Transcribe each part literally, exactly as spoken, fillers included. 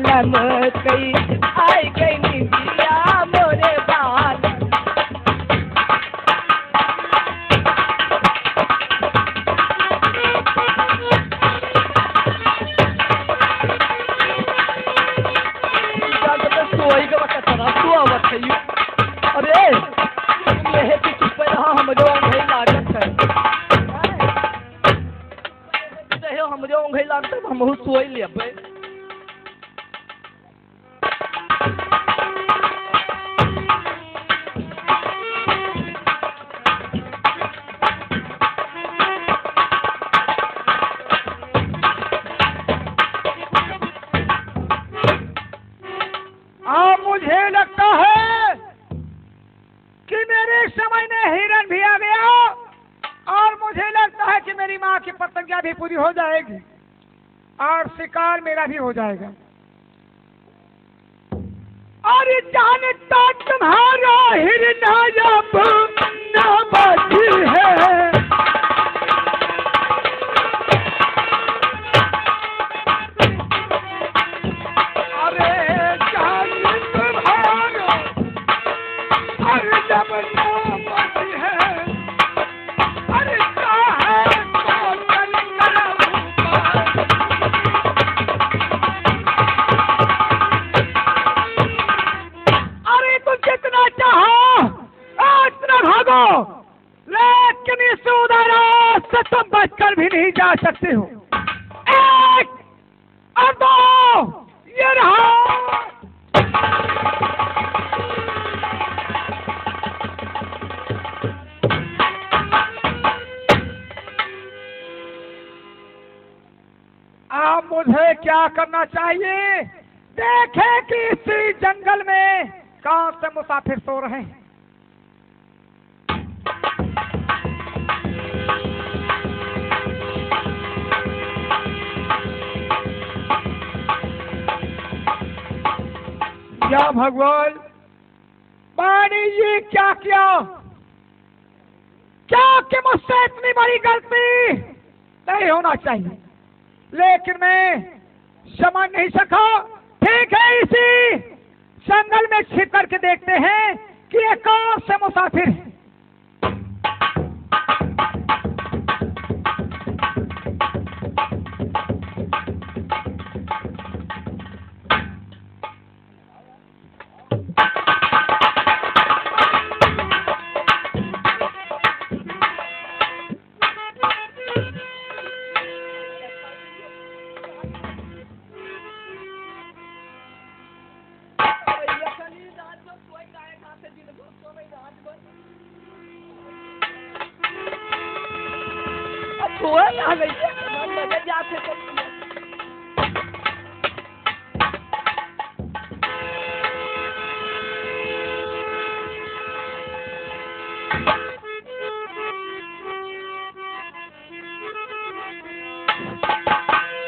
मन कई आई गई निंदिया मोरे बाल। जान तो सोई गवा कचरा, तू आवत है यू। अरे, तुम यह कि चुप रहा, हम जो अंगई लागत है। रहे, हम जो अंगई लागत है, हम सोई लेबे। अब मुझे लगता है कि मेरे समय में हिरण भी आ गया और मुझे लगता है कि मेरी माँ की प्रतिज्ञा भी पूरी हो जाएगी और शिकार मेरा भी हो जाएगा। अरे जानता तुम्हारा हिरना अब ना बाकी है। अरे जान तुम्हारा हर जब ना बाकी है। अरे काहे को चल कर ऊपर। अरे तुम जितना चाहो, उतना भागो, लेकिन इस उदारात से तुम बचकर भी नहीं जा सकते हो। एक और दो, ये रहा। अब मुझे क्या करना चाहिए? देखें कि इसी जंगल में कौन से मुसाफिर सो रहे हैं। या भगवान, पानी ये क्या किया? क्या कि मुझसे इतनी बड़ी गलती नहीं होना चाहिए, लेकिन मैं समझ नहीं सका। ठीक है, इसी जंगल में छिप करके देखते हैं कि ये कौन से मुसाफिर हैं।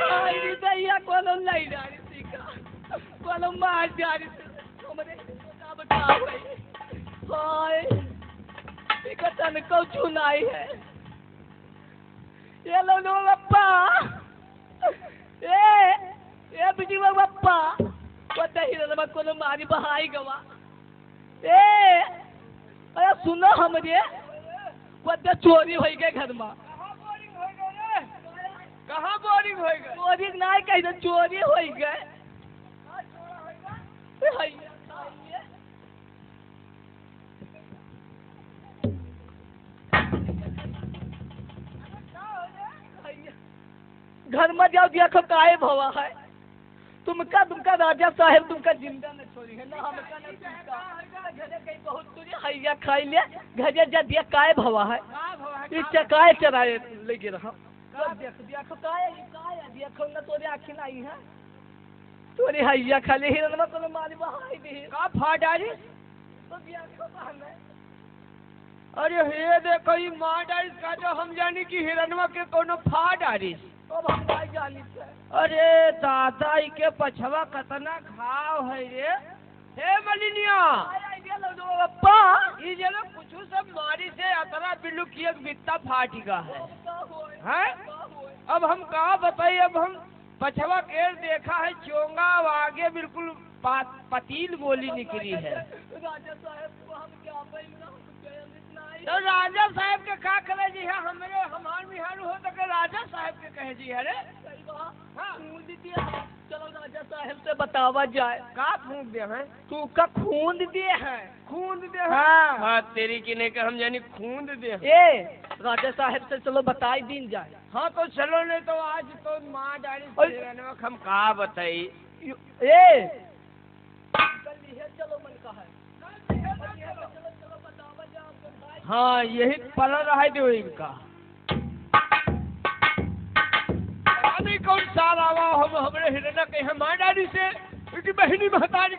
आई रे दैया, कोनो लई डारी सिका, कोनो मार डारी से, हमरे का बताओ भाई। हाय, इका तन कौचू नाई है। ये लो लो बप्पा, ए, ए बिटिया बप्पा, वो दही रे बा कोनो मारी बहाई गवा। ए, अरे सुनो हमरे, बड्डा चोरी होई गए घर मा। कहाँ बोरिंग होई गए रे? कहाँ बोरिंग होई गए? बोरिंग नाई कही तो चोरी होई गए। कहाँ चोरा होई गए? ए, हई, हई। घर मा जाओ, देखो काहे भवा है। तुमका, तुमका राजा साहेब तुमका जिंदा न छोड़ी है, ना हमका ना तुमका। घरे कहीं बहुत तुझे हैया खाई ले, घरे जा दिया काहे भवा है। ई चकाए चराए लेगे रहा। अब देख, देखो काहे, ई काहे, देखो ना तोरे आँखी नहीं है। तोरे हैया खाली हिरनवा कोनो मारी बहाई दे। का फाड़ डारी? तो बिया को बहाना है। अरे हे देखो, ई मार डारिस का, जो हम जानी कि हिरनवा के कोनो फाड़ डारिस। अब हम नहीं जानी से। अरे दादा, ई के पछवा कतना घाव है रे। हे मलिनिया। आय, आय, ये लो, लो, अप्पा। ई जे लोग कुछ सब मारी से अतरा बिल्लू की एक बित्ता फाटी गा है। अब का होए? हैं? अब का होए? अब हम का बताई, अब हम पछवा केर देखा है चोंगा, अब आगे बिल्कुल पा-, पतील बोली निकरी है। राजा साहेब को हम क्या बोल रहा हूँ, जय अमित नाई। तो राजा साहेब के का करे जी है, हमरे, हमार मिहारू हो तो के राजा साहेब के कहे जी है रे। सही बात। हाँ। फूंद दिया। चलो राजा साहेब से बतावा जाए। का फूंद दे हैं? तू का खूंद दे हैं? खूंद दे हैं? हाँ। हाँ, तेरी किने का हम जानी खूंद दे हैं। ए, राजा साहेब से चलो बताई दीन जाए। हाँ, तो चलो, नहीं तो आज तो मार डाली ओए। तेरे नमक हम का बताई। ए, चलो मन का है। हाँ, यही पला रहा है जो इनका। पता नहीं कौन साल आवा हम, हमरे हिरना के यहाँ मार डाली से, इनकी बहिनी महतारी।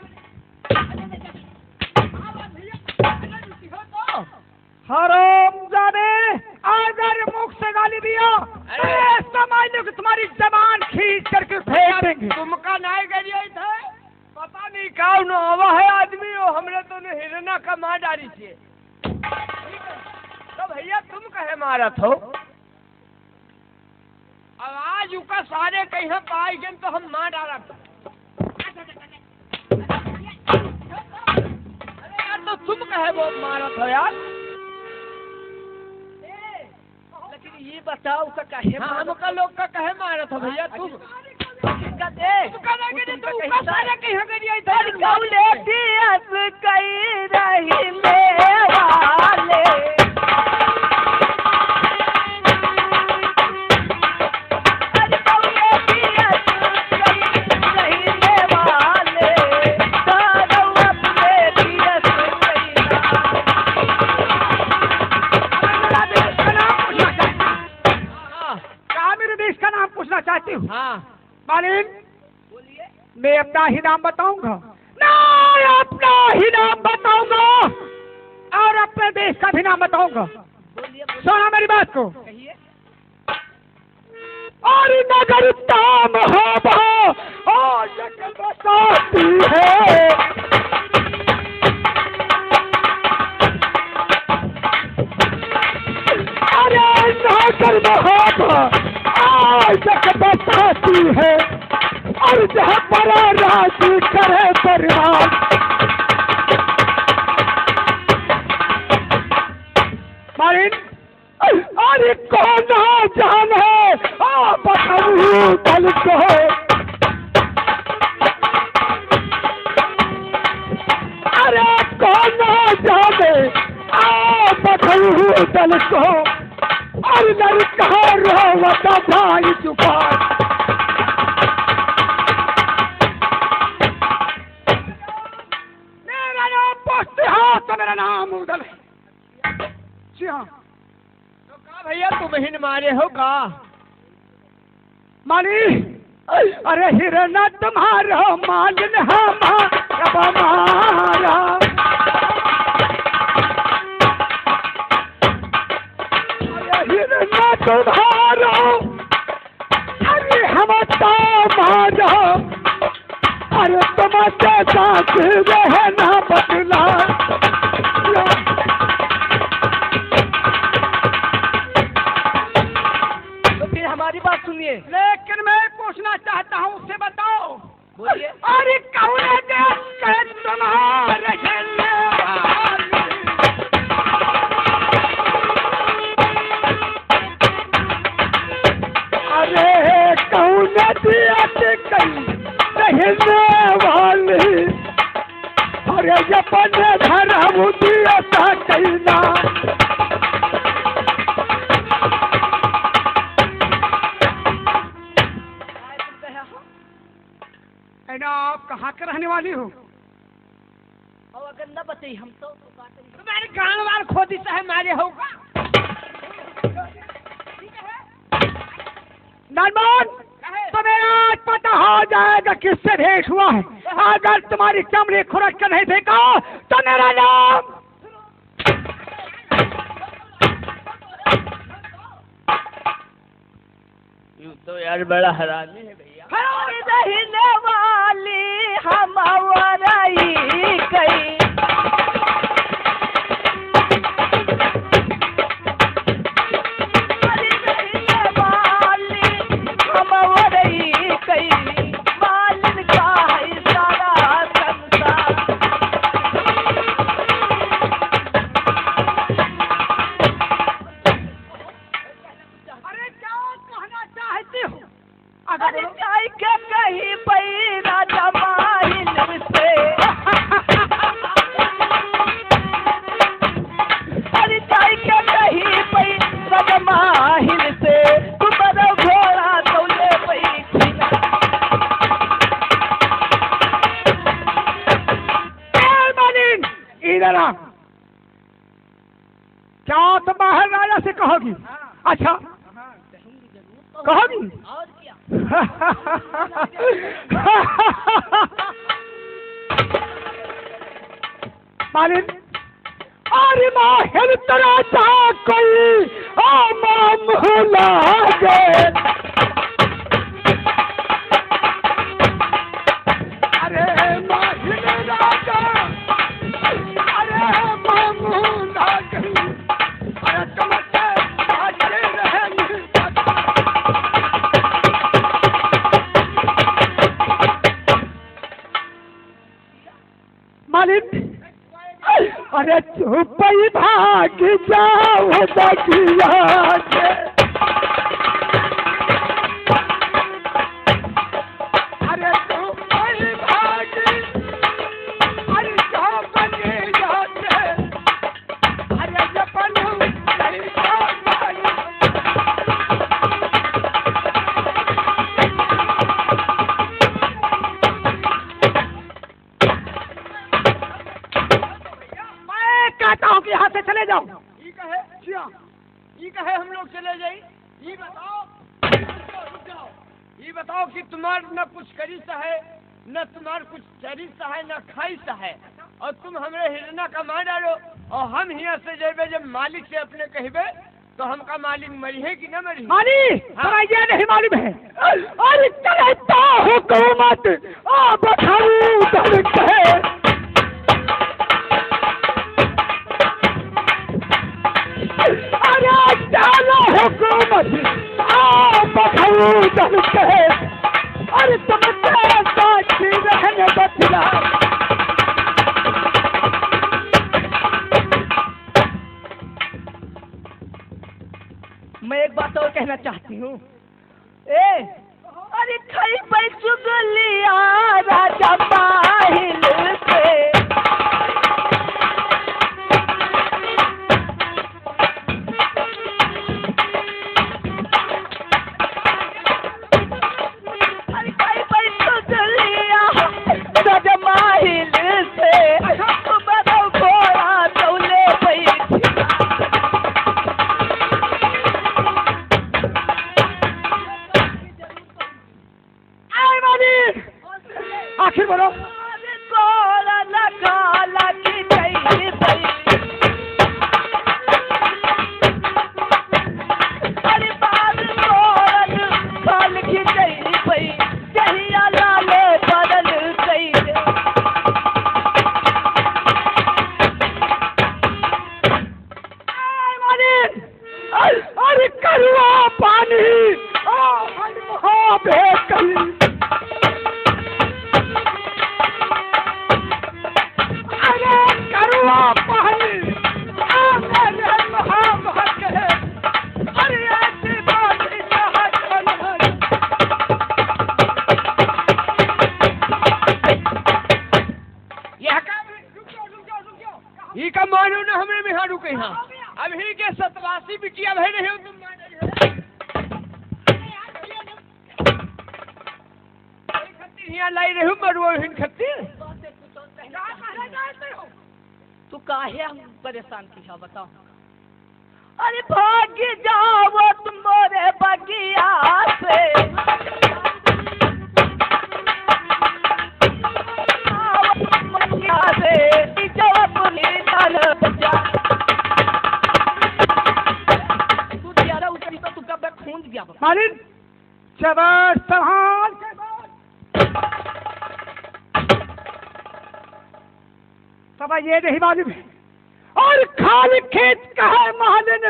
हरामजादे, अगर मुख से गाली दिया, अरे! तो ऐसा मान लो कि तुम्हारी जबान खींच करके फेंक देंगे। तुमका नहीं गरिया था, पता नहीं कौन आवा है आदमी, वो हमरे तो ने हिरना का मार डाली से। तो भैया तुम कहे मारत हो? अब आज उका सारे कहीं पाई गए तो हम मार डालत। अरे यार, तो तुम कहे वो मारत हो यार? लेकिन ये बताओ का कहे हाँ, मारत हमका हो? लोग का कहे मारत हो भैया तुम? का दे? तू का दे के तू उका सारे कहीं गई आई था। कौले दियस कई रही ले वाले। का मेरे देश का नाम पूछना चाहती हूँ? हाँ। मालिन, मैं अपना ही नाम बताऊंगा, मैं अपना ही नाम बताऊंगा और अपने देश का भी नाम बताऊंगा। सुना मेरी बात को। कहिए। और नगर ताम हो भा, ओ जग बसाती है। अरे नगर में हो भा, ओ जग बसाती है। और जहाँ पर राज करे परिवार। मालिन, अरे कौन जाने, आ बताऊं दल को। अरे कौन जाने, आ बताऊं दल को। अरे लड़का रोवत भाई जुबान। मेरा नाम पोस्ट है तो मेरा नाम उदल है। जी हाँ। तो का भैया तुम ही न मारे हो का? माली, अरे हिरना तुम्हारो मालिन हमारा हमारा। अरे हिरना तुम्हारो अरे हम तो मारा, अरे तुम जैसा रहना बदला। तो फिर हमारी बात सुनिए। लेकिन मैं पूछना चाहता हूँ, उससे बताओ। बोलिए। अरे कौन देश के तुम्हारे हिरना? अरे कौन दिया ते कई रहने वाली, अरे ये पन्ने धरम दिया ता कई ना। है ना, आप कहाँ के रहने वाली हो? और अगर न बतई हम तो, तो का करी? तुम्हारे गांड वार खोदी चाहे मारे होगा। नानमान, तुम्हें आज पता हो जाएगा किससे भेंट हुआ है। अगर तुम्हारी चमड़ी खुरच कर नहीं फेंका तो मेरा नाम यू तो यार बड़ा हरामी है भैया। हरामी रहने वाली हम वरई कई। हरामी रहने वाली हम वरई अरे जाई के कही पई राजा माहिल से। अरे जाई के कही पई राजा माहिल से। तू बड़ा घोड़ा तौले पई। ए मालिन, इधर आ। क्या तुम बाहर राजा से कहोगी? हाँ। अच्छा। हाँ, कहूंगी जरूर, कहूंगी। कहोगी? और क्या? मालिन, अरे माहिल तेरा जा कोई आ मामूला गे। अरे माहिल राजा, अरे मामूला गे। अरे तुम तो आगे रहेंगे। मालिन, अरे चुप ही भाग जाओ बगिया से। अरे चुप ही भाग, अरे जाओ बगिया से। अरे ये पन्नू, नहीं जाओ बगिया। मैं कहता हूँ कि यहाँ से चले जाओ। ई कहे? क्या? ई कहे हम लोग चले जाई? ई बताओ, रुक जाओ, रुक जाओ। ई बताओ कि तुम्हार न कुछ करिस है, न तुम्हार कुछ चरिस है, न खाइस है, और तुम हमरे हिरना का मार डालो, और हम हियाँ से जेबे जब मालिक से अपने कहबे, तो हमका मालिक मरी है कि न मरी? मालिक, हाँ। तोरा ये नहीं मालूम है। अरे चले तो हुकूमत, आ बखाऊ दल के। अरे चलो हुकूमत, आ बखाऊ दल के। अरे तुम तो साक्षी रहने बतला। मैं एक बात और कहना चाहती हूँ। ए, अरे खई पे चुगलिया राजा माहिल से। अरे खई पे चुगलिया राजा माहिल से। बड़ा घोड़ा तौले बैठी। आए मालिक, आखिर बोलो। आए मालिक, अरे करुआ पानी, आ, अरे महाभेकरी। अरे करुआ पानी, आ, अरे महाभेकरी। अरे ऐसी बात ही कहा जाना। यह का, रुक जाओ, रुक जाओ, रुक जाओ। ई का मारू ना हमरे मेहारू के यहाँ। अब ही के सतवासी बिटिया भई रहे हो तुम मारे हो। खातिर यहाँ लाई रहे हो मरुआ हिन खातिर। तू काहे हम परेशान की है बताओ? अरे भाग जाओ तुम मोरे बगिया से। बगिया से, जाओ अपनी जान बचा। तू ज्यादा उतरी तो तू कब खून गया बाबा। मालिक, जबर सवाल। तब ये नहीं मालूम है। और खाली खेत कहे महलन,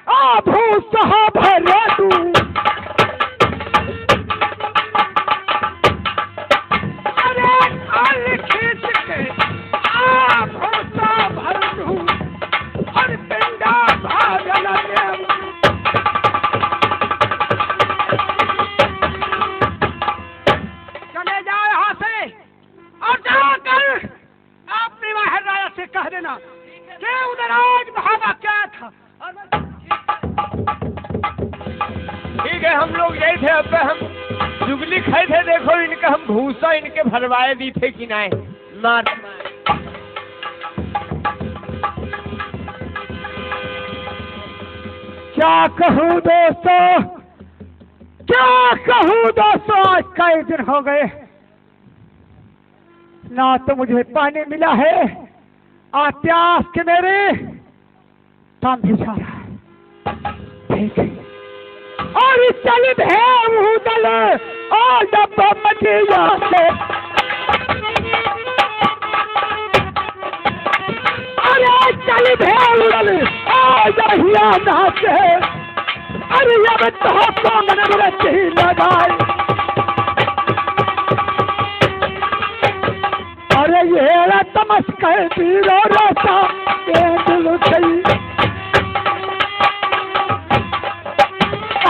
आ भूसा भर दू। अरे खाली खेत के, आ भूसा भर दू। और पिंडा भर न देऊ। ठीक है, हम लोग यही थे, अब हम चुगली खाए थे, देखो इनका हम भूसा इनके भरवाए दी थे कि नहीं। मार। क्या कहूँ दोस्तों, क्या कहूँ दोस्तों, आज कई दिन हो गए ना तो मुझे पानी मिला है, और प्यास के मेरे दम भी जा रहा है। ठीक है। और चल भे उदल, आ डब्बा मटिया से। अरे चल भे उदल, आ जहिया ना से। अरे अब तो कौन व्रत ही लगाए। अरे ये ला तमस कह पीरो रास्ता, ये दिल गई।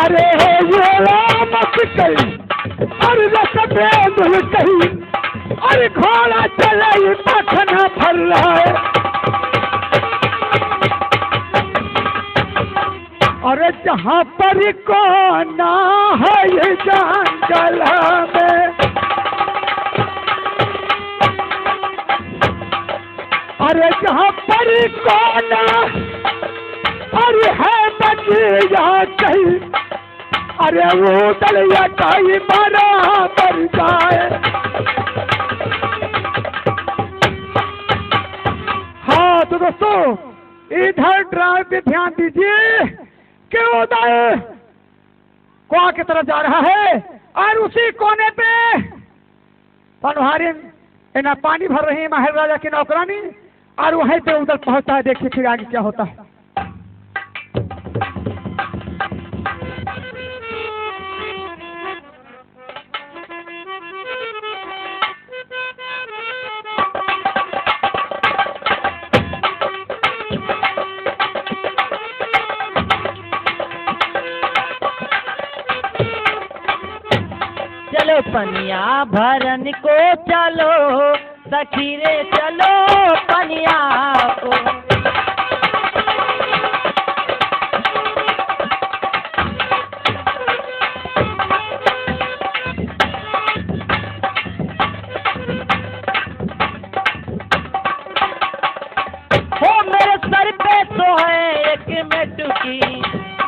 अरे ये ला मत कही, अरे रस बेंदुल कही, अरे घोड़ा चले, ये मखना फर रहा है। अरे जहाँ पर कोना है ये जंगल में, अरे जहाँ पर कोना, अरे है बगिया कहीं, अरे वो दलिया कहीं बराबर जाए। हाँ, तो दोस्तों, इधर ड्राइव पे ध्यान दीजिए कि उदल कुआं की तरफ जा रहा है और उसी कोने पे पनवारिन इन्हें पानी भर रही है महल राजा की नौकरानी, और वहीं पे उदल पहुंचता है। देखिए फिर आगे क्या होता है। चलो पनिया भरन को चलो, सखी रे चलो पनिया को। हो मेरे सर पे तो है एक मेटुकी,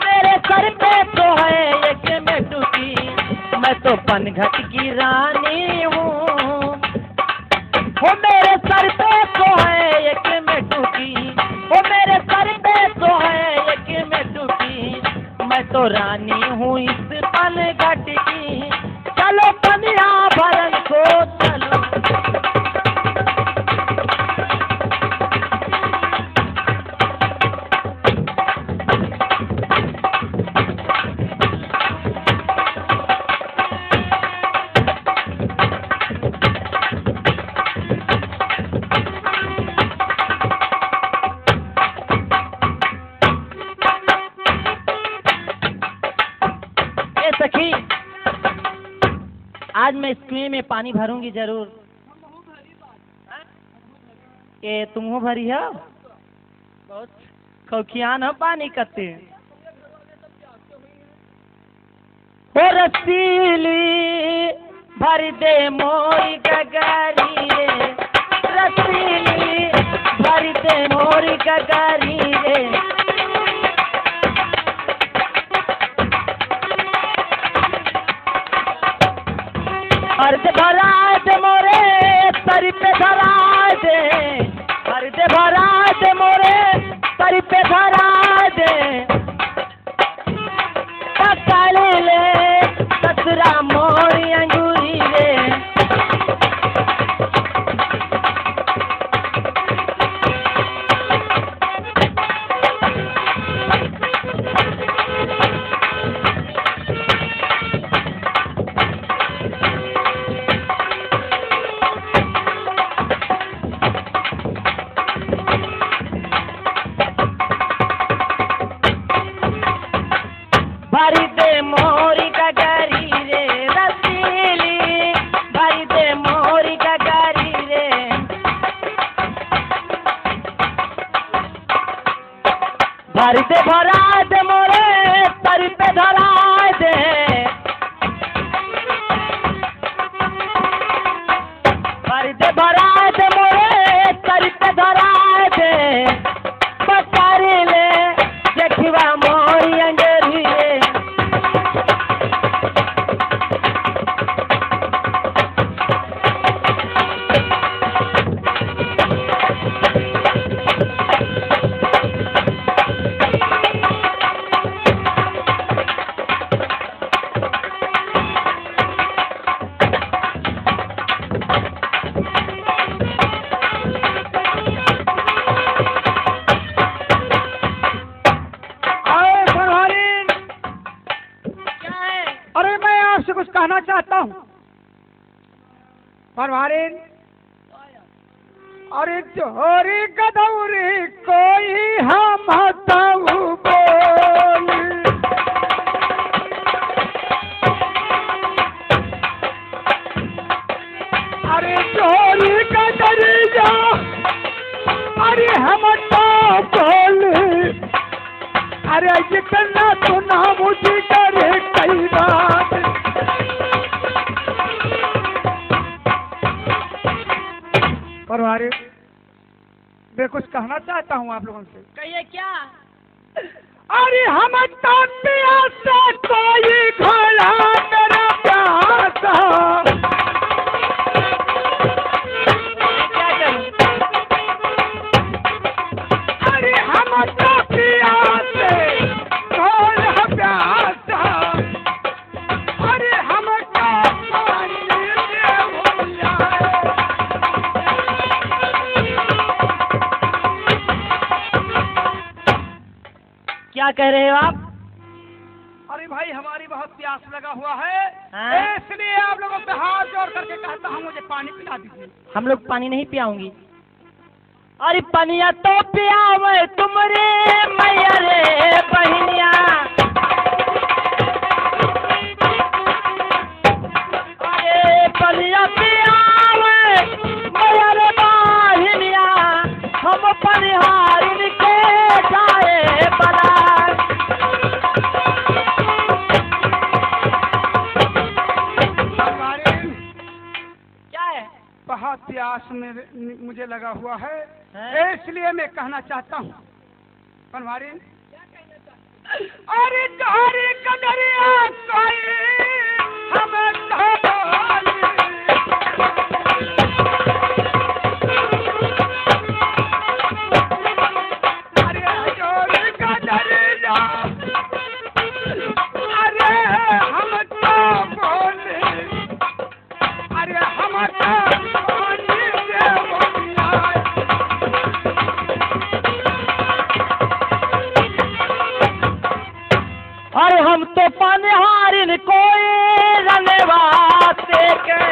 मेरे सर पे तो है एक मेटुकी, मैं तो पनघट की रानी हूँ। हो मेरे सर पे तो है एक मेटुकी, हो मेरे सर पे तो है एक मेटुकी, मैं तो रानी हूँ इस पनघट की। चलो पनिया भरन को चलो। ए सखी, आज मैं इस कुएं में पानी भरूंगी जरूर। ए, तुमहू भरी हो? बहुत खौखियान हो पानी कते। ओ रसीली भर दे मोरी गगरी रे, रसीली भर दे मोरी गगरी रे। अर्ध भराए दे मोरे सर पे धराए दे, अर्ध भराए दे मोरे सर पे धराए दे। पकड़ ले ससुरा मोरी अंगूरी रे। भर दे मोरी गगरी रे रसीली, भर दे मोरी गगरी रे। तरी दे भराए दे मोरे, तरी पे धराए दे। तरी दे भराए दे मोरे, तरी पे धराए दे। पकड़ी ले जेठवा मोरी अंजोरिए। अरे बनवारी, क्या है? अरे मैं आपसे कुछ कहना चाहता हूँ। बनवारी, अरे जोरी गदौरी कोई हम तऊ बोली। अरे जोरी गदरिया, अरे हम तो बोली। अरे जितना तू ना मुझी करे कई बात। पर अरे, मैं कुछ कहना चाहता हूँ आप लोगों से। कहिए क्या? अरे हम तो पियासा कोई घोड़ा मेरा प्यासा। अरे हम तो पियासा घोड़ा प्यासा। अरे हमका पानी दे भैया। क्या कह रहे हो आप? अरे भाई, हमारी बहुत प्यास लगा हुआ है, हाँ? इसलिए आप लोगों पे हाथ जोड़ करके कहता हूँ, मुझे पानी पिला दीजिए। हम लोग पानी नहीं पियाऊंगी। अरे पनिया तो पियावे तुमरे मैया रे बहिनिया। अरे पनिया पियावे मैया रे बहिनिया, हम पनिहारिन के जाए बला। क्या है? बहुत प्यास मेरे, मुझे लगा हुआ है, हैं? इसलिए मैं कहना चाहता हूँ। बनवारी, अरे तोहरी कदरिया कोई हम तो बोली। अरे तोहरी कदरिया, अरे हम तो बोली। अरे हम तो पानी से बोलिया। अरे हम तो पनिहारिन कोई रनवासे के।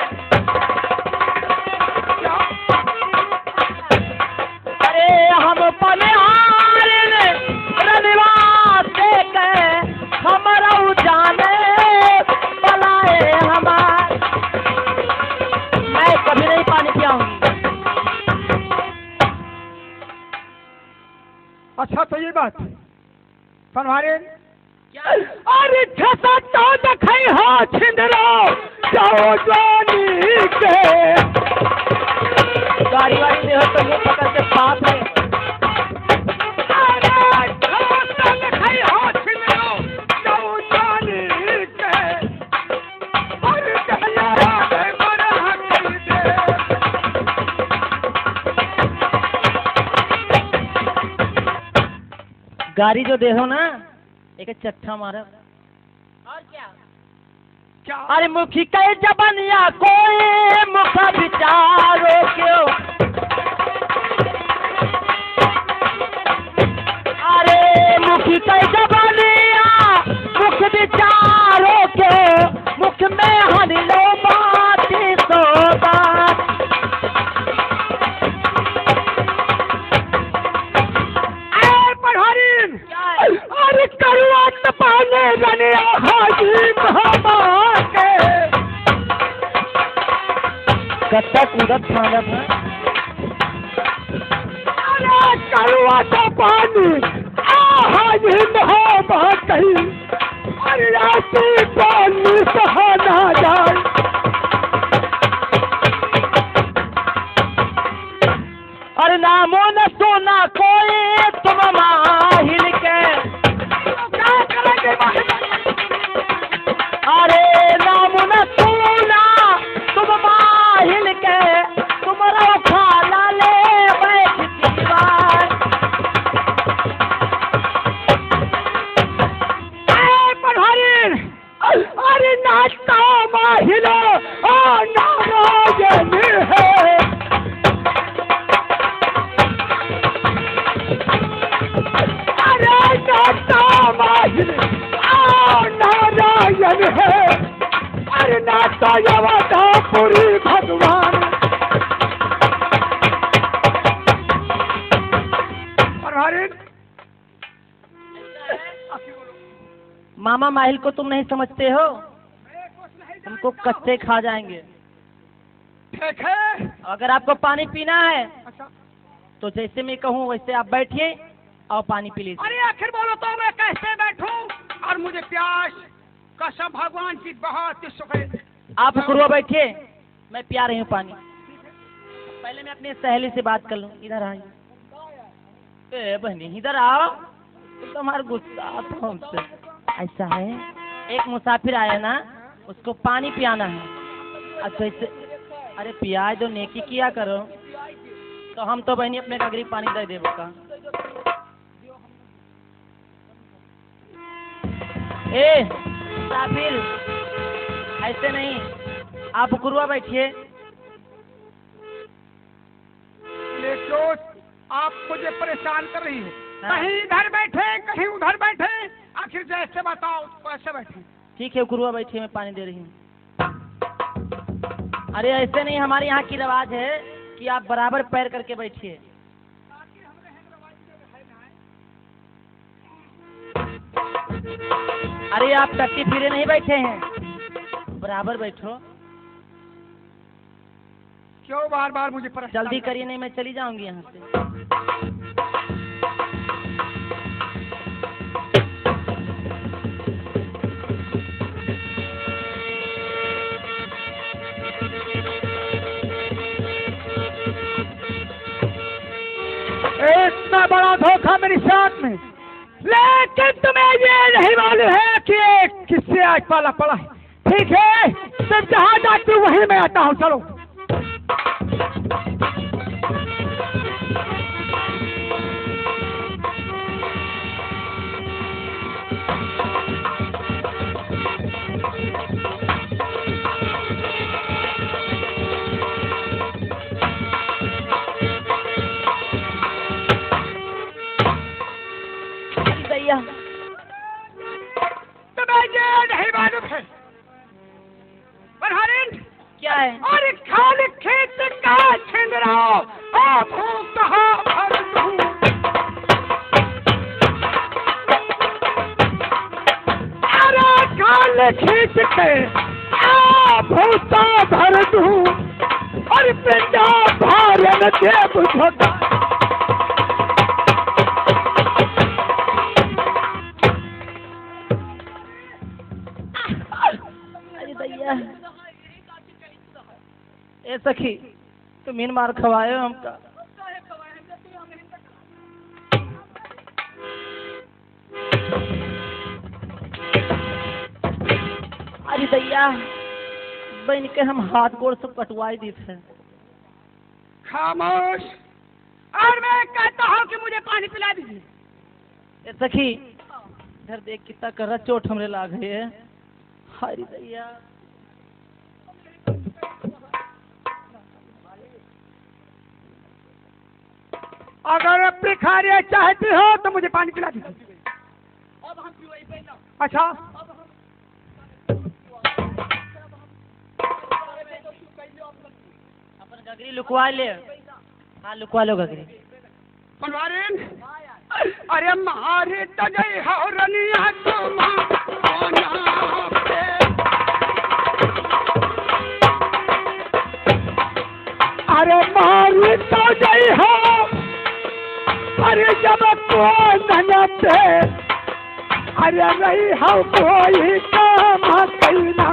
अरे हम पनिहारिन रनवासे के, हमरऊ जाने बलाए हमार। मैं कभी नहीं पानी पियाऊंगी। अच्छा, तो ये बात, बनवारी, अरे छता तो देखई हो छिंदरो, जाओ जानी के। गाड़ी वाड़ी दे हो तो मुंह पकड़ के बात है। अरे छता तो देखई हो छिंदरो, जाओ जानी के। अरे कहला रे बड़ा हक दे। गाड़ी जो दे हो ना, एक चट्ठा मारब। और क्या? क्या? अरे मुखी के जबनिया कोई मुख विचारो क्यों? अरे मुखी के जबनिया मुख विचारो क्यों? मुख में हरि लो बात सो बात। ए पढ़ारी, अरे करुआ त पाने रनिया हाजी मामा के। कत्ता कूदत फांदत है। अरे करुआ त पानी, आहा, सही। अरे आंसू पानी सहा ना जाए। अरे नामो न सुना कोई तुम माहिल के। क्या करेंगे माहिल? अरे नामो न सुना तुम माहिल के, तुम्हारा खाला ले बैठ दीवार। ए पधारी, अरे नाता माहिल, आ नारायण है। अरे नाता माहिल, आ नारायण है। अरे नाता यवतापुरी भगवान। अरे मामा माहिल को तुम नहीं समझते हो, तुमको कच्चे खा जाएंगे। ठीक है। अगर आपको पानी पीना है, अच्छा। तो जैसे मैं कहूँ वैसे आप बैठिए और पानी पी लीजिए। अरे आखिर बोलो तो मैं कैसे बैठूं और मुझे प्यास, कसम भगवान की बहुत ही सुख है। आप उकरुआ बैठिए, मैं पिया रही हूँ पानी। पहले मैं अपनी सहेली से बात कर लूँ, इधर आइए। ए बहनी, इधर आओ। तुम तो हमारे गुस्सा तो हमसे। ऐसा है, एक मुसाफिर आया ना, उसको पानी पियाना है। अच्छा, इसे, अरे पियाए दो, नेकी किया करो। तो हम तो बहनी अपने गगरी पानी दे देबो का। ए, मुसाफिर, ऐसे नहीं, आप उकरुआ बैठिए। ये जो आप मुझे परेशान कर रही है, हाँ। कहीं इधर बैठे, कहीं उधर बैठे, आखिर जैसे बताओ वैसे बैठे। ठीक है, उकरुआ बैठिए, मैं पानी दे रही हूँ। अरे ऐसे नहीं, हमारे यहाँ की रिवाज है कि आप बराबर पैर करके बैठिए। अरे आप टट्टी फिरे नहीं बैठे हैं, बराबर बैठो। क्यों बार बार मुझे परेशान जल्दी कर- करिए, नहीं मैं चली जाऊंगी यहाँ से। इतना बड़ा धोखा मेरे साथ में, लेकिन तुम्हें ये नहीं मालूम है कि ये किससे आज पाला पड़ा है। ठीक है, तुम जहाँ जाती हो वहीं मैं आता हूँ, चलो। भैया, तुम्हें ये नहीं मालूम है, प्रधानी? क्या है? अरे खाली खेत का छिंदरा, आ भूसा भर दूं। अरे खाली खेत के आ भूसा भर दूं, और पिंडा भर न देब झोटा। अरे दैया। ए सखी, तुम इन मार खवाए हो हमका। अरे दैया, बहन के हम हाथ गोड़ सब कटवाई दी थे। खामोश। और मैं कहता हूँ कि मुझे पानी पिला दीजिए। ए सखी, इधर देख, कितना करत चोट हमरे लाग है। हाय रे दैया। अगर भिखारी चाहती हो तो मुझे पानी पिला दीजिए। अच्छा। अपन गगरी लुकवा ले। हाँ, लुकवा लो गगरी। पनवारिन, अरे मारे त जई हो रनिया तुम कोना पे। अरे मारे त जई हो, अरे जब कोना पे। अरे रही हम कोई काम कइना।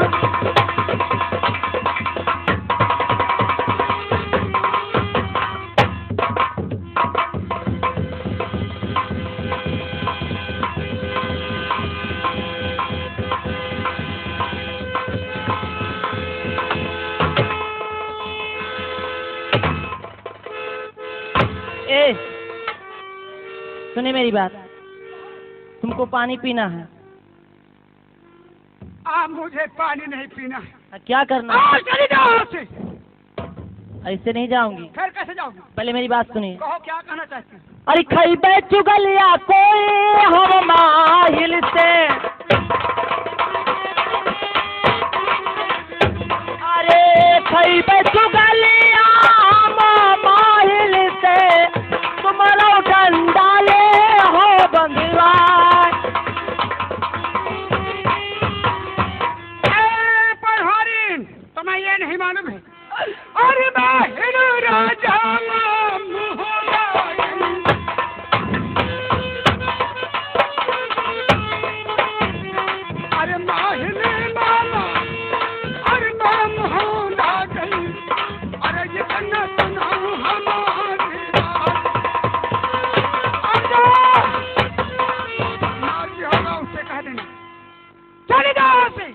ए, सुने मेरी बात, तुमको पानी पीना है। आ, मुझे पानी नहीं पीना है। आ, क्या करना है? आ, चली जाओ यहाँ से। ऐसे नहीं जाऊंगी। फिर कैसे जाओगी? पहले मेरी बात सुनिए। कहो, क्या कहना चाहती हो? अरे खइबे चुगलिया कोई हम माहिल से। अरे खइबे चुगलिया हम माहिल से, तुम्हारा डंडा ले हो बंधुआ। ए, पढ़ारी, तुम्हें ये नहीं मालूम है? अरे माहिल राजा मोहन। अरे माहिल मामा, अरे मामा हो ना गई। अरे ये कन्या सुनाओ हमारी बात। अरे मार दिया होगा, उससे कह देना। चले जाओ यहाँ से।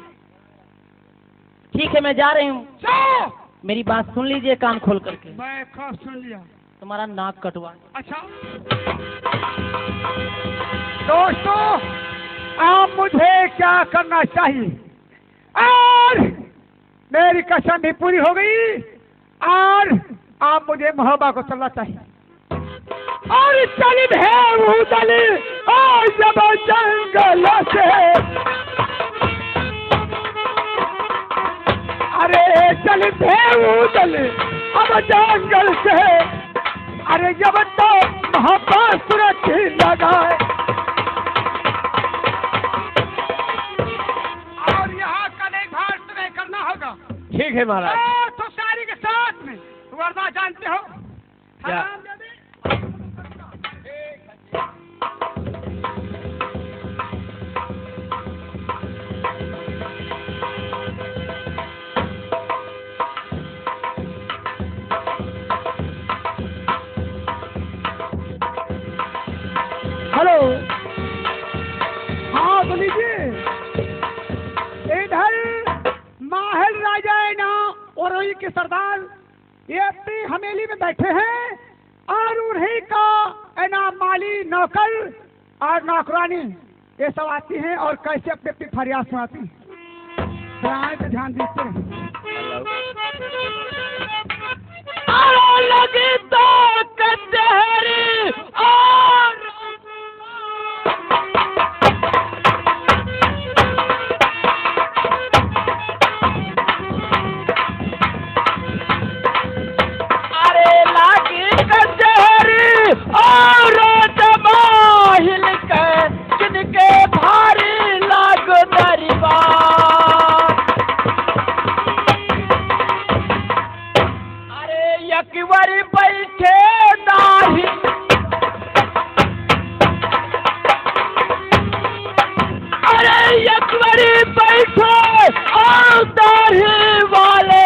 ठीक है, मैं जा रही हूँ। जाओ। मेरी बात सुन लीजिए कान खोल करके। मैं खूब सुन लिया। तुम्हारा नाक कटवा। अच्छा। दोस्तों, अब मुझे क्या करना चाहिए? और मेरी कसम भी पूरी हो गई। और अब मुझे मोहब्बत को चलना चाहिए। और चल भेऊ दल, ओ जब जंगल से, अरे चल भेऊ दल, अब जंगल से, अरे जब तो मोहब्बत सुरत लगाए। और यहाँ का देखभाल तुम्हें करना होगा। ठीक है महाराज। और तो सारी के साथ में वरना जानते हो। क्या? हराम जादे। हेलो। हाँ, बोलिए। इधर माहिल राजा है ना, और वही के सरदार ये अपनी हवेली में बैठे हैं और उन्हीं का, है ना, माली, नौकर और नौकरानी, ये सब आती हैं और कैसे अपनी अपनी फरियाद सुनाती हैं। फरियाद पे ध्यान देते हैं। अरे लगी तो कचहरी और अरे लागी कचहरी और जमाहिल के, जिनके भारी लाग दरबार। अरे एक बारी बैठे दाढ़ी, अरे एक बारी बैठे और दाढ़ी वाले,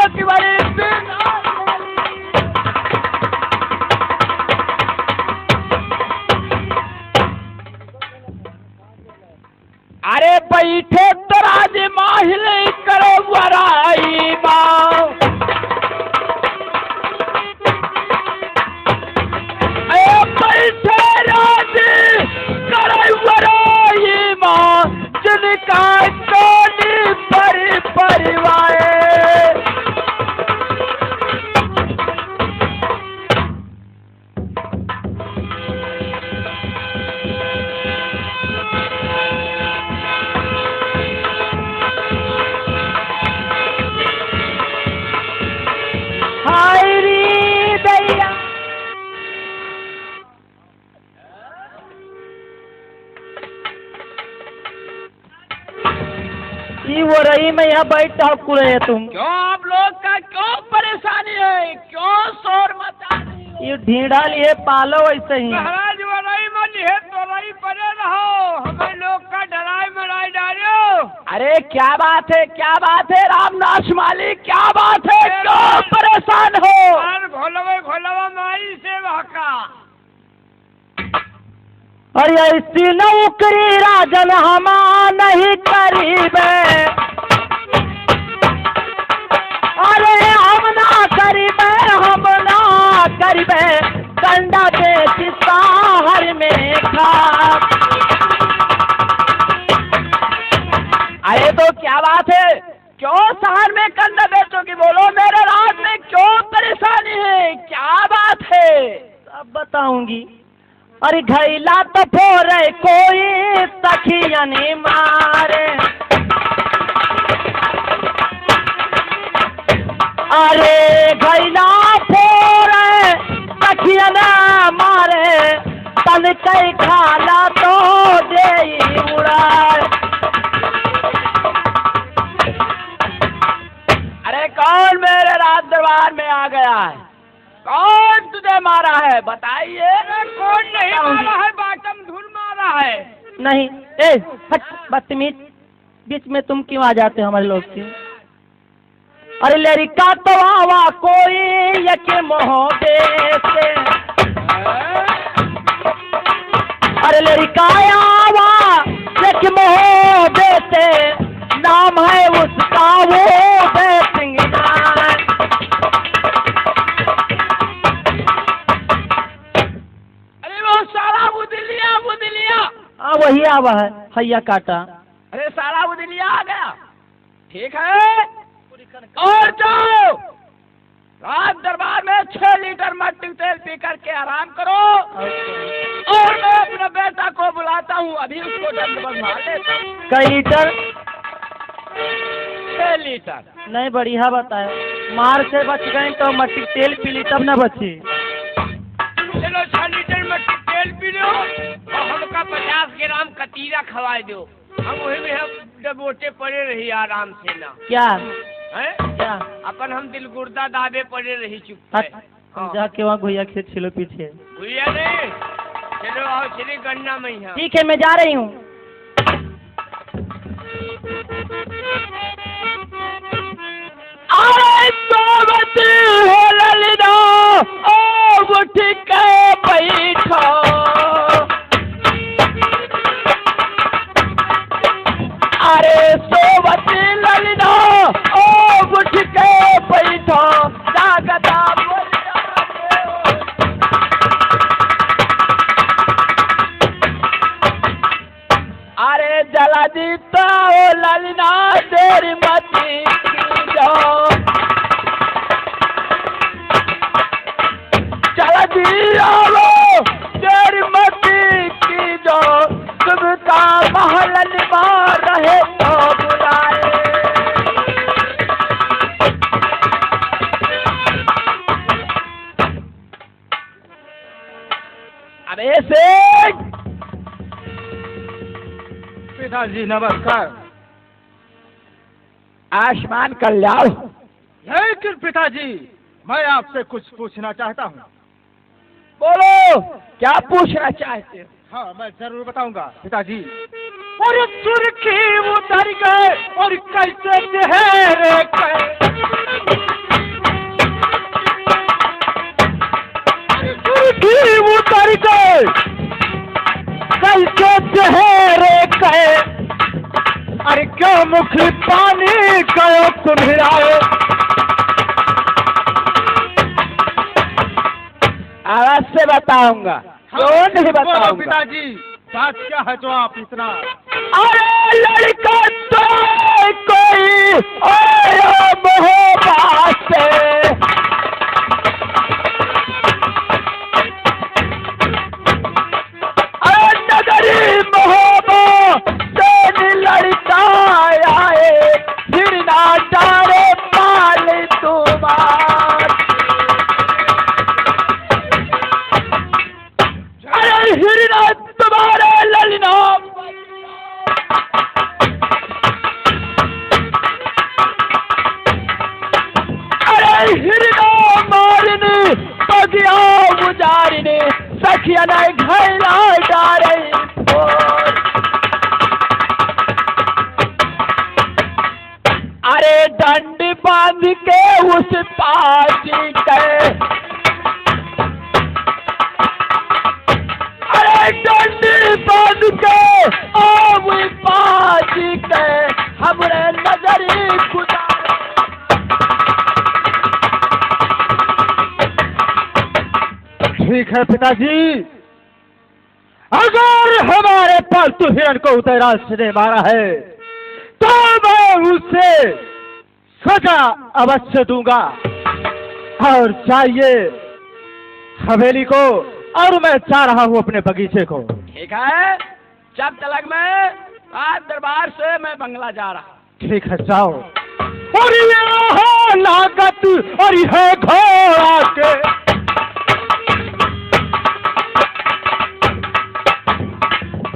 एक बारी बिना अरे बैठे तो राज माहिल करवराई माँ। ए बैठे राज करवराई माँ, जिनका कोनी पर परिवार। हाय रे दैया। ई वरई में यहाँ बैठ ठाकुर है तुम। क्यों आप लोग का क्यों परेशानी है, क्यों शोर मचा रही हो? ये ढींढा लिए पालो वैसे ही। महाराज वरई में लिए तो रई परे रहो, हमें लोग अरे क्या बात है, क्या बात है रामनाथ माली, क्या बात है, क्यों परेशान हो? अरे घोलवे घोलवा माई से बहका। अरे ऐसी नौकरी राजन हमा नहीं करीबे। अरे हम ना करीबे, हम ना करीबे, कंडा बेच शहर में खा। अरे तो क्या बात है, क्यों शहर में कंडा बेचोगी? बोलो मेरे राज में क्यों परेशानी है, क्या बात है? सब बताऊंगी। अरे घैला तो फोरे कोई सखियन मारे। अरे घैला फोरे सखियन मारे, तन कई खाला तो देई उड़ाए। अरे कौन मेरे राज दरबार में आ गया है? कौन तुझे मारा है, बताइए। अरे कौन नहीं मारा है, बाटम धुन मारा है। नहीं, ए, हट, बदतमीज, बीच में तुम क्यों आ जाते हो हमारे लोग के? अरे लड़का तो आवा कोई एक मोहब्बे से। अरे लड़का आवा एक मोहब्बे से, नाम है उसका वो बेसिंग। अरे वो साला बुदलिया, बुदलिया। हाँ, वही आवा है, हैया काटा। अरे साला बुदलिया आ गया। ठीक है, और जाओ, राज दरबार में छह लीटर मट्टी तेल पी करके आराम करो। और मैं अपने बेटा को बुलाता हूँ, अभी उसको डंड बंधा लेता हूँ। कई लीटर? छह लीटर। नहीं, बढ़िया बताए। मार से बच गए तो मट्टी तेल पी ली, तब ना बची। चलो, छह लीटर मट्टी तेल पी लो और हमका पचास ग्राम कतीरा खवाए दो। हम वही में हम डबोटे पड़े रही आराम से ना। क्या? हैं? क्या? अपन हम दिल गुर्दा दाबे पड़े रही चुप हट। है। तुम हाँ। जाके वहाँ घुइया खेत छिलो पीछे। भैया रे, चलो आओ, चलिए गन्ना में यहाँ। ठीक है, मैं जा रही हूँ। अरे सोवत हो ललना, ओ उठ के बैठो। अरे सोवत ललना, ओ उठ के बैठो, जागता बोल। अरे जल्दी तो ललना, देर मत कीजो। जल्दी आवो, देर मत कीजो। तुमका महलन मा रहे तो बुलाए। अबे सेठ! पिताजी, नमस्कार। आसमान कल्याण। लेकिन पिताजी, मैं आपसे कुछ पूछना चाहता हूँ। बोलो, क्या पूछना चाहते हो? हाँ, मैं जरूर बताऊंगा पिताजी। और सुर्खी उतर गए और कैसे चेहरे पे, सुर्खी उतर गए कैसे चेहरे पे, अरे क्या मुख पानी गयो कुम्हिराए। अवश्य बताऊंगा। हाँ, क्यों नहीं बोलो बताऊंगा? पिताजी, बात क्या है जो आप इतना अरे लड़का तो कोई और मोहब्बत से। अरे नगरी मोहब्बत से लड़का आए, फिर ना डारे पाल तुम्हार। अरे हिरना तुम्हारे ललना। अरे हिरना मारने पगिया उजारने सखिया ने घैला डारे। बांध के उस पाजी के, अरे डंडी बांध के ओ उस पाजी के, हमरे नजरी गुजार। ठीक है पिताजी, अगर हमारे पालतू हिरण को उदयराज ने मारा है तो मैं उसे सजा अवश्य दूंगा। और जाइए हवेली को, और मैं जा रहा हूँ अपने बगीचे को। ठीक है, जब तलक मैं राज दरबार से मैं बंगला जा रहा। ठीक है, जाओ। और ये है लागत और ये है घोड़ा के,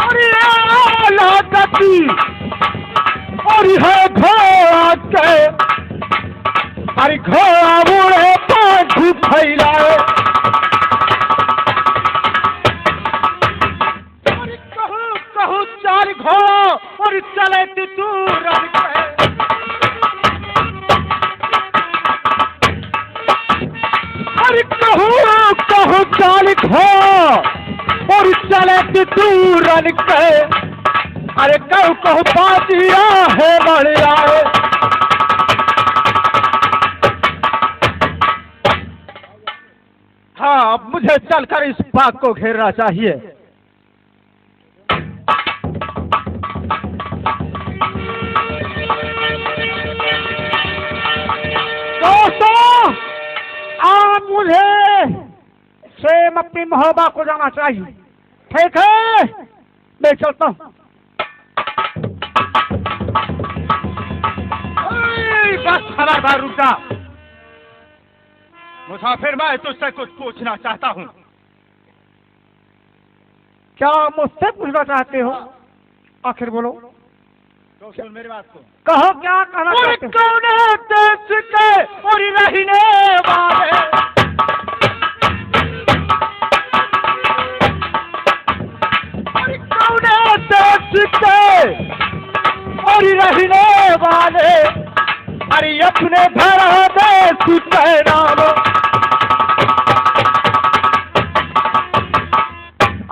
और ये लागत और ये है घोड़ा के, अरे घोड़ा उड़े पाँख फैलाए। अरे कहूँ, कहूँ चार घोड़ा और चले तितूरन के। अरे कहूँ, कहूँ चार घोड़ा और चले तितूरन के। अरे कहूँ, कहूँ बाजिया है बढ़िया। हाँ, अब मुझे चलकर इस बाग को घेरना चाहिए। दोस्तों, आप मुझे स्वयं अपनी महोबा को जाना चाहिए, ठीक है? मैं चलता हूँ। ओए, बस, खबरदार रुक जा। मुसाफिर, मैं तुझसे कुछ पूछना चाहता हूँ। क्या मुझसे पूछना चाहते हो? आखिर बोलो। तो सुन मेरी बात को। कहो, क्या कहना और चाहते हो? कौन है देश के और रहने वाले? और कौन है देश के और रहने वाले? अरे अपने धरा देश के नाम।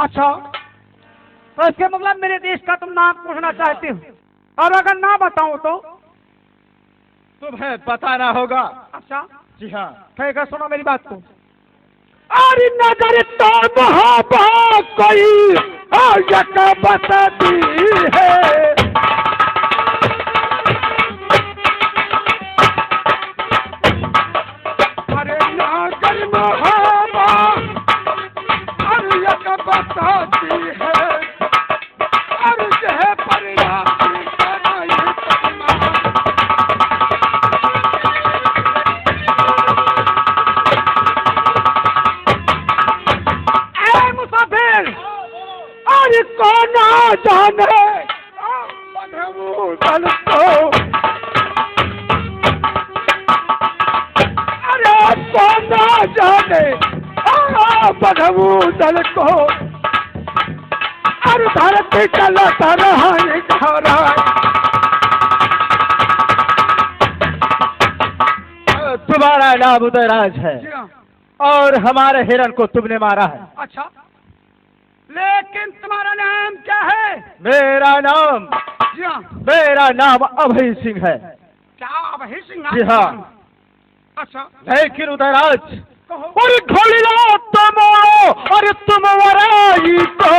अच्छा, तो इसके मतलब मेरे देश का तुम नाम पूछना चाहते हो, और अगर ना बताऊं तो? तुम्हें बताना होगा। अच्छा। जी हाँ। ठीक है, सुनो मेरी बात को। अरे नगर तो महोबा कोई आयक बसती है। अरे नगर महोबा आयक बसती है। अर्ज है प्रणाम। ए मुसाफिर, अरे कौन जाने बधमू दल को। अरे कौन जाने बधमू दल को। अरे धरती चलत रहा है घरा। तुम्हारा नाम उदयराज है। जी हाँ। और हमारे हिरण को तुमने मारा है। अच्छा, लेकिन तुम्हारा नाम क्या है? मेरा नाम, जी हाँ। मेरा नाम अभय सिंह है। क्या अभय सिंह? जी हाँ। अच्छा। लेकिन उदयराज, कहो। अरे घोड़िला तुम, अरे तुम वराई को।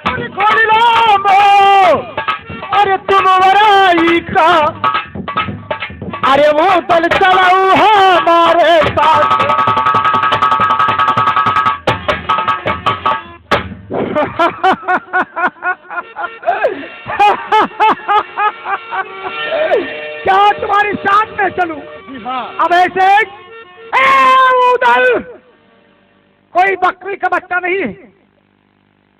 अरे घोड़िला मो, अरे तुम वराई का। अरे वो दल चलाऊ हमारे साथ। क्या तुम्हारी साथ में चलूं? जी हाँ। अब ऐसे, ए, उधर कोई बकरी का बच्चा नहीं है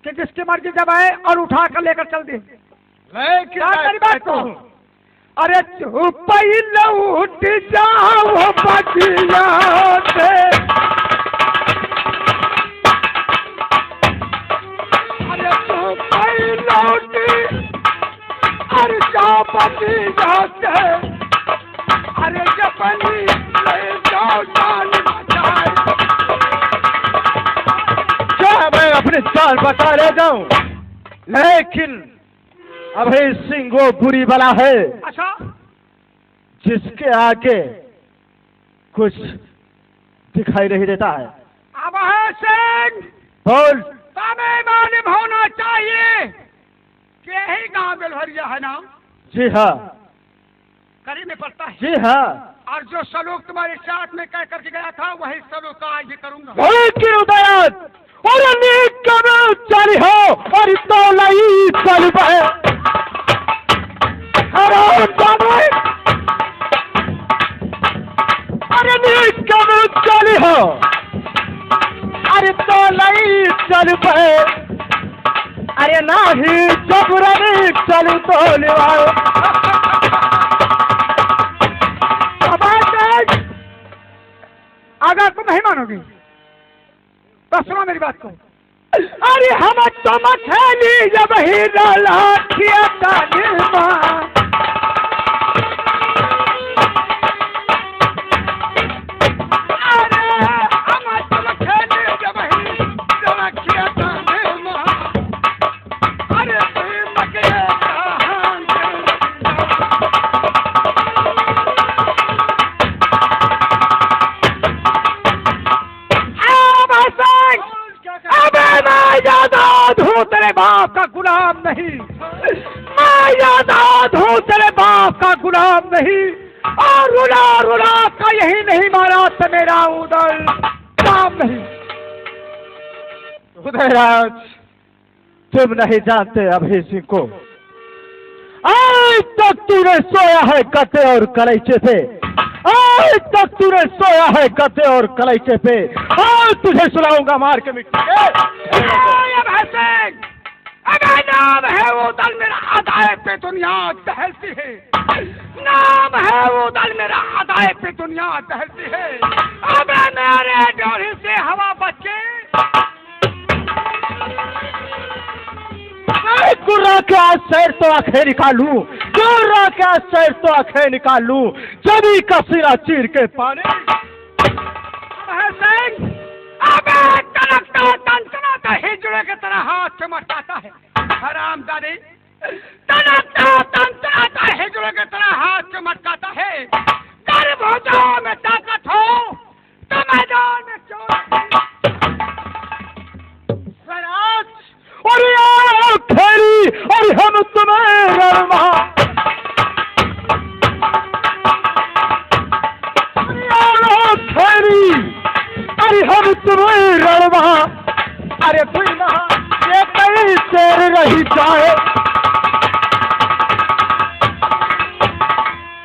कि जिसकी मर्जी जब आए और उठा कर लेकर चल दे। लेकिन क्या मैं तेरी बात कहता को? हूँ, अरे चुप ही लौट जाओ बगिया से। अरे चुप ही लौट, अरे पति जात है, अरे जपनी ले जाओ जान बचाए। चाहे मैं अपनी जान बचा ले जाऊं, लेकिन अभय सिंह वो बुरी बला है, अच्छा। जिसके आगे कुछ दिखाई नहीं देता है। अभय सिंह, बोल। तमे मालूम होना चाहिए कि यही गांव बेलहरिया है ना? जी हाँ। करीब में पड़ता है। जी हाँ। और जो सलूक तुम्हारे साथ में कह करके गया था, वही सलूक आज भी करूंगा। वही किरदार। अरे नीक कमे चली हो, अरे तोलई चलबे। हराम जादे। अरे नीक कमे चली हो, अरे तोलई चलबे। अरे नाही जबरन चलू तोलवा। अब आज अगर तुम नहीं मानोगे तो सुनो मेरी बात को। अरे हम तो मछली जब ही लाखिया तानी माँ। अरे हम तो मछली जब ही लाखिया तानी माँ। अरे तू मके कहाँ अब हसन, अबे मैं आजाद हूँ, तेरे बाप का गुलाम नहीं। मैं आजाद हूँ, तेरे बाप का गुलाम नहीं। और रुला रुला का यही नहीं मारा तो मेरा उदल काम नहीं। उदयराज, तुम नहीं जानते अभय सिंह को। आज तक तूने सोया है गद्दे और कलैचे पे, आज तक तूने सोया है गद्दे और कलैचे पे। आज तुझे सुलाऊंगा मार के मिट्टी। ए, अबे नाम है वो दल मेरा अदाए पे दुनिया टहलती है, नाम है वो दल मेरा अदाए पे दुनिया टहलती है। अबे मेरे डोरी से हवा बच के ए, गुर्रा के आज सैर तो आंखें निकालूं, गुर्रा के आज सैर तो आंखें निकालूं, जमी का सिरा चीर के पानी। अबे सिंह, अबे तनकता तनतनाता हिजड़े की तरह हाथ चमटकाता है। हरामजादे, तनकता तनतनाता हिजड़े की तरह हाथ चमटकाता है। कर भुजाओं में ताकत हो, तो मैदान में क्यों नहीं? स्वराज। अरे आओ खैरी, अरे हम तुम्हें रणमा। अरे आओ खैरी, अरे हम तुम्हें रणमा। अरे दुनिया ये कई शेर रही जाए।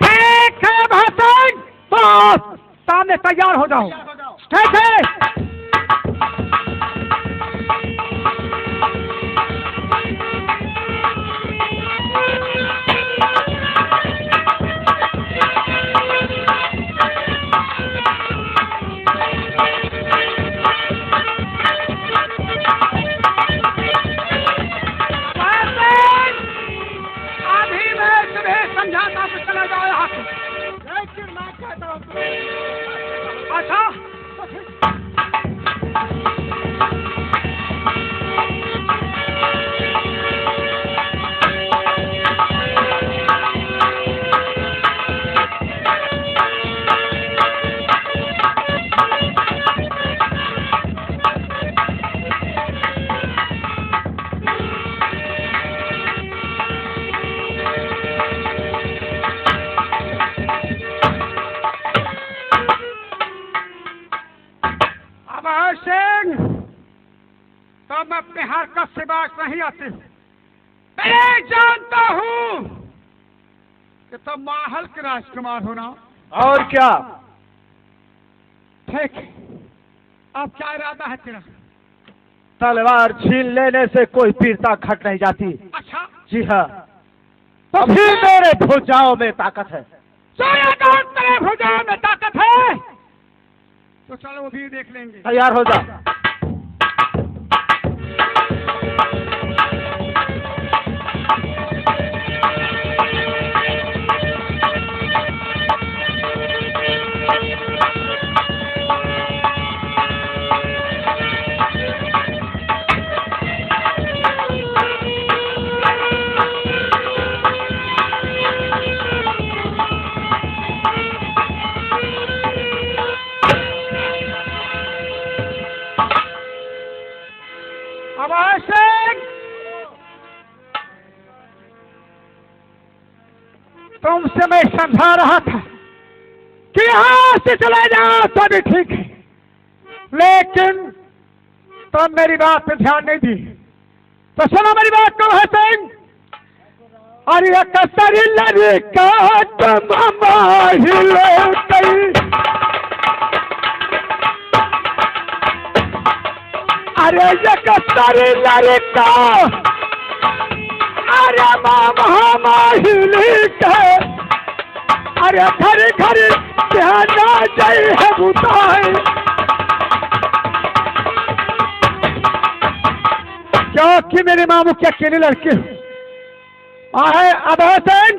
ठीक है भाषण। बस, सामने तैयार हो जाओ। ठीक है। अभी मैं तुम्हें समझाता हूँ, चला जाओ यहाँ से। अच्छा। अभय सिंह, तुम अपने हरकत से बाज नहीं आते हो। मैं जानता हूँ कि तुम माहल के राजकुमार हो ना। और क्या? ठीक है, अब क्या इरादा है तेरा? तलवार छीन लेने से कोई वीरता घट नहीं जाती। अच्छा। जी हाँ, अभी मेरे भुजाओं में ताकत है। सारे गांव तेरे भुजाओं में ताकत है, तो चलो वो भी देख लेंगे। तैयार हो जा। तुमसे मैं समझा रहा था कि यहाँ से चला जाओ तो भी ठीक है, लेकिन तुम मेरी बात पे ध्यान नहीं दी। तो सुनो मेरी बात को, है सिंह। अरे एक तरी लड़का तुम माहिल कई। अरे एक तरी लड़का, अरे मामा माहिल के, अरे घड़ी घड़ी ध्यान ना जाई है बुताई। क्योंकि मेरे मामू के अकेले लड़के हैं। आहे अभय सिंह,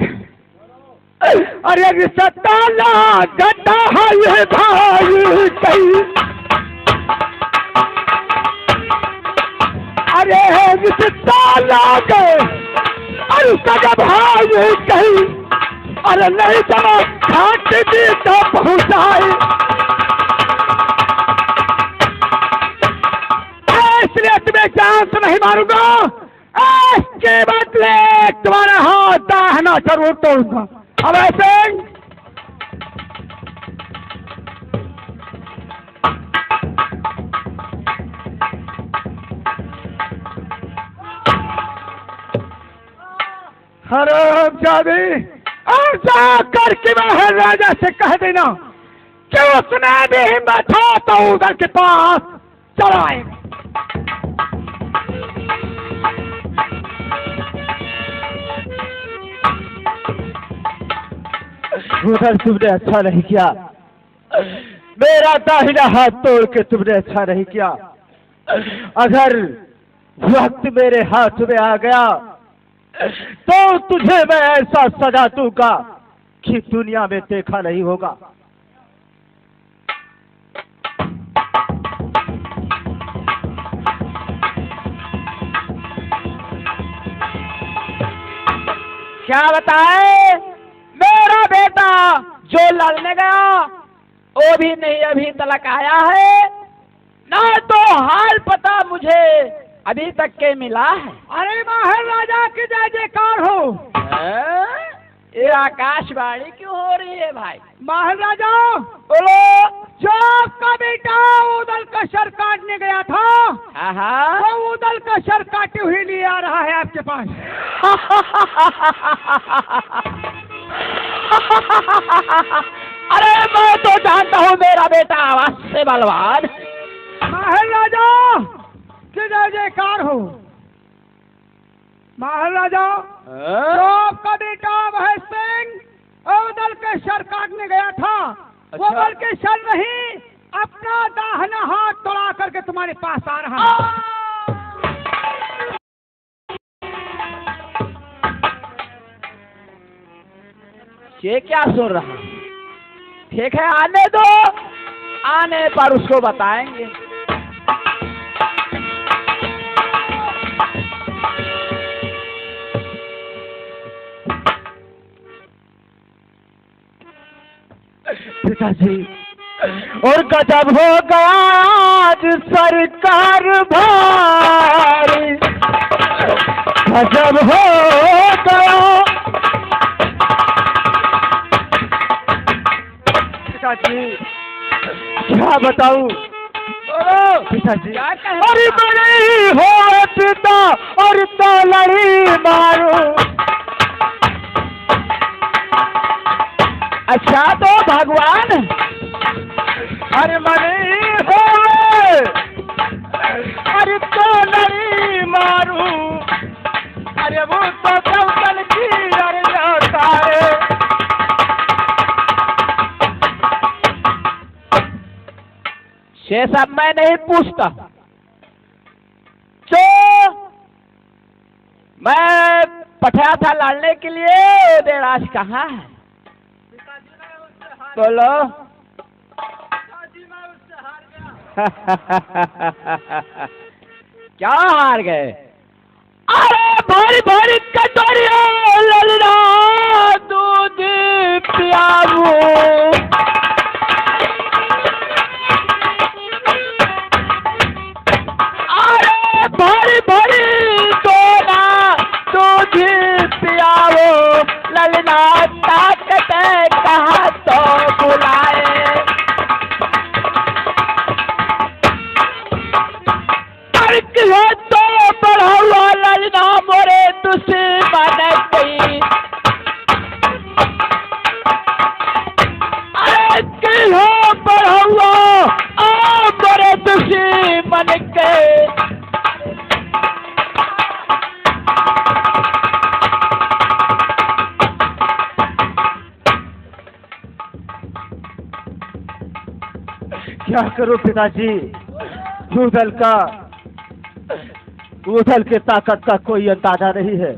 अरे रिश्ता लागत है ये भाई कई। अरे रिश्ता लागे, अरे सगा भाई कई। अरे नहीं तो खाट दी तो पहुंचाए। इसलिए तुम्हें जान से नहीं मारूंगा। आज के बदले तुम्हारा हाथ दाहिना जरूर तोड़ूंगा। अब ऐसे हरामजादे, और जा करके महल राजा से कह देना कि उसने भी हिम्मत हो तो उधर के पास चला आए। उधर तुमने अच्छा नहीं किया, मेरा दाहिना हाथ तोड़ के तुमने अच्छा नहीं किया। अगर वक्त मेरे हाथ में आ गया तो तुझे मैं ऐसा सजा दूंगा कि दुनिया में देखा नहीं होगा। क्या बताए, मेरा बेटा जो लड़ने गया, वो भी नहीं अभी तलक आया है, ना तो हाल पता मुझे अभी तक के मिला है। अरे महल राजा की जय जयकार हो। हैं? ये आकाशवाणी क्यों हो रही है भाई? महल राजा, बोलो। जो आपका बेटा उदल का सर काटने गया था, हाँ, हाँ। वो उदल का सर काटे हुए लिए आ रहा है आपके पास। अरे मैं तो जानता हूँ मेरा बेटा अवश्य बलवान। महल राजा की जय जयकार हो। महल राजा, हाँ? जो आपका बेटा अभय सिंह उदल के सर काटने गया था, वो अच्छा। उदल के सर नहीं, अपना दाहिना हाथ तोड़ा करके तुम्हारे पास आ रहा है। ये क्या सुन रहा है? ठीक है, आने दो, आने पर उसको बताएंगे। पिताजी, और गजब हो गया आज सरकार भारी, गजब हो गया। पिताजी, क्या बताऊं? बोलो। पिताजी। क्या कह रहे अरे हो? मनई होवे पिता और तो लड़ी मारू। अच्छा तो भगवान। अरे मनई होवे, अरे तो लड़ी मारू। अरे वो तो चौकन की अरे जाता है। ये सब मैं नहीं पूछता। जो मैं पठाया था लड़ने के लिए, वो देराज कहाँ है? बोलो। क्या हार गए? अरे भारी भारी कटोरिया ललना दूध पियावो। अरे भारी भारी दोना दूध पियावो, ललना ता क्या करूं पिताजी, उदल का, उदल के ताकत का कोई अंदाजा नहीं है।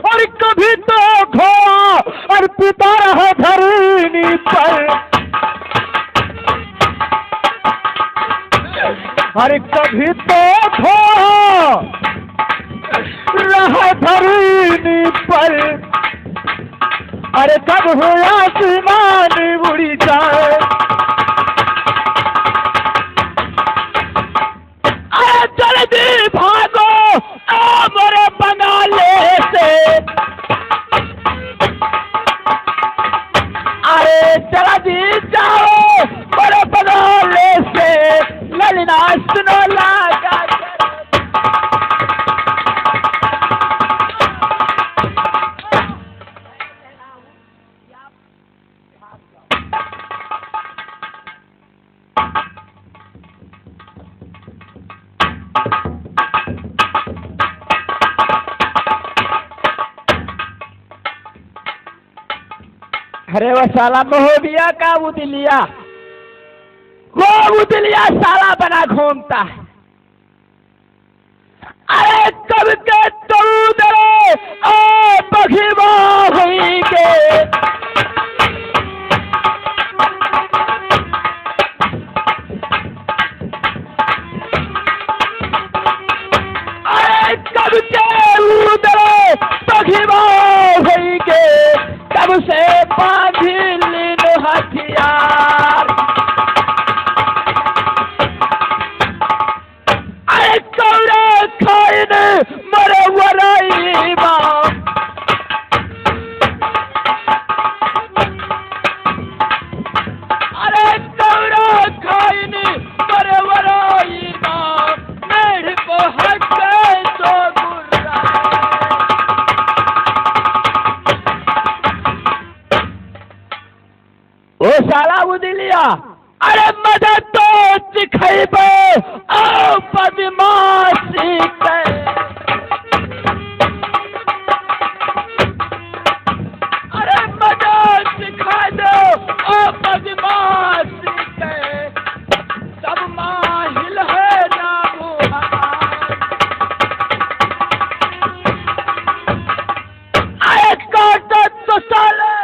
और कभी तो घोड़ा और पिता रहा धरनी पर, अरे कभी तो घोड़ा रहा धरनी पर, अरे कब हो आसमान उड़ी जाए। अरे जल्दी भागो, ओ मोरे बंगाले से। अरे जल्दी जाओ, मोरे बंगाले से। ललना सुनो लागा। अरे वो साला महोबिया का उदलिया, वो उदलिया साला बना घूमता है। अरे कब के तू दरे, ओ बघिवा होइगे। अरे कब के उदरे बघिवा होइगे, कब से बांधी लीन हथियार। अरे कौड़ा खाइन मरे वराई बा। अरे कौड़ा खाइन मरे वराई बा। मेढ़ पे हक तो गुर्रा। ओ साला उदलिया, अरे मजा तो चिखैबे, ओ बदमाशी के। अरे मजा चिखा दो, ओ बदमाशी के। सब माहिल है ना वो हमार। अरे काटत तो साले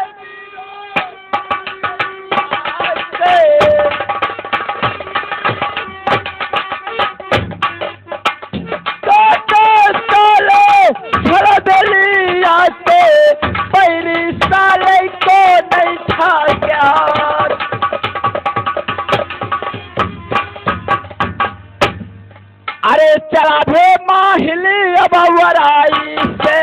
काटत साले झड़बेलिया के पैरी साले को नहीं था क्या? अरे चला भे माहिली अब वराई से,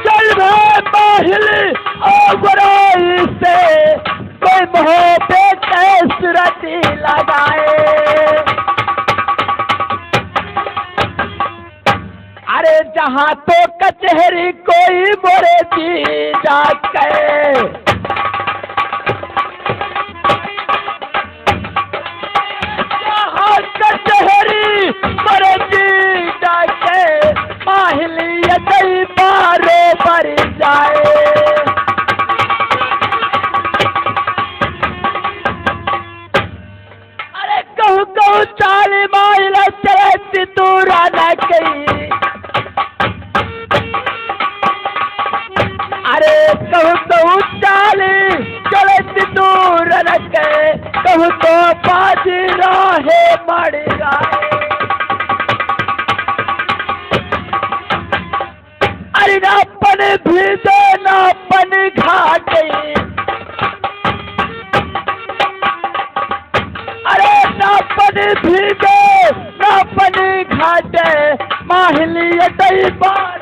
चल भे माहिली अब वराई से, कोई मोहब्बत की सुरती लगाए। अरे जहाँ तो कचहरी कोई मोरे जीजा के। जहाँ कचहरी मोरे जीजा के, माहिली यतई बारो मर जाए। अरे कहूँ कहूँ चाली माइल चलत दूरा न कई। अरे कहूँ कहूँ चाली चलत दूरा न कई, कहूँ तो बाजी राहे मर गए। अरे ना पन भीजे ना पन घाटे। अरे ना पन भीजे ना पन घाटे। माहिली यतई बार